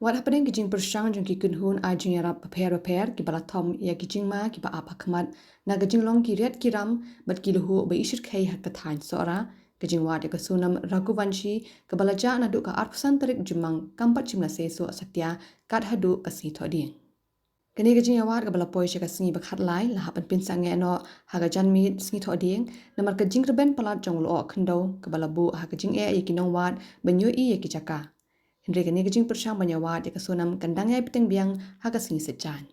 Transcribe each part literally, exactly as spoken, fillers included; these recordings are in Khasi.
Wat hapdeng ki jingpyrshang jong ki kynhun ai jingïarap bapher bapher kiba la thom ïa ki jingma kiba ap ha khmat na ka jinglong ki riat ki ram bad ki luhuh ba ishyrkhei ha ka thaiñ Sohra, ka jingwad ïa ka Sonam Raghuvanshi kaba la jah naduh ka arphew san tarik Jymmang kam pat shym la seisoh satia kat haduh ka sngi Thohdieng. Kane ka jingïawad kaba la poi sha ka sngi ba khatlai la hap ban pynsangeh noh ha ka janmiet sngi Thohdieng namar ka jingrben palat jong u lyoh khyndew kaba la buh ha ka jingeh ïa ki nongwad ban ïohi ïa ki jaka. Hynrei kane ka jingpyrshang ban ïawad ïa ka Sonam kan dang ïai bteng biang ha ka sngi Saitjaiñ.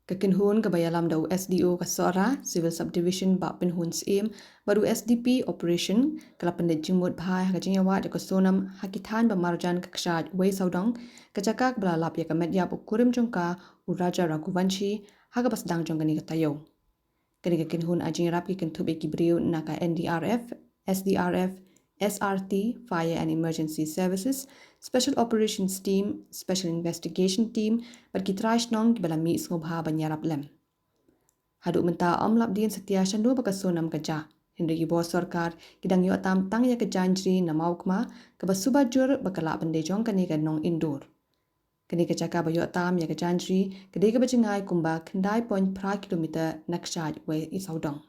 Ka kynhun kaba ïalam da u S D O ka Sohra Civil Subdivision Bah Pynhun Syiem bad u S D P Operation ka la pyndait jingmut bha ha ka jingïawad ïa ka Sonam ha ki thaiñ ba marjan ka kshaid Wei Sawdong, ka jaka kaba la lap ïa ka met ïap u kurim jong ka u Raja Raghuvanshi ha kaba sdang jong kane ka taïew. Kane ka kynhun ai jingïarap ki kynthup ïa ki briew na ka N D R F, S D R F, S R T, Fire and Emergency Services, Special Operations Team, Special Investigation Team bad ki trai shnong kiba la mih sngewbha ban ïarap lem. Haduh mynta ym lap dien satia shano ba ka Sonam ka jah, hynrei ki bor sorkar ki dang ïoh tam tang ïa ka jainjri na Mawkma kaba suba jur ba ka lah ban dei jong kane ka nong Indore. Kane ka jaka ba ïoh tam ïa ka jainjri ka dei kaba jngai kumba khyndai point phra kilometer na kshaid Wei Sawdong.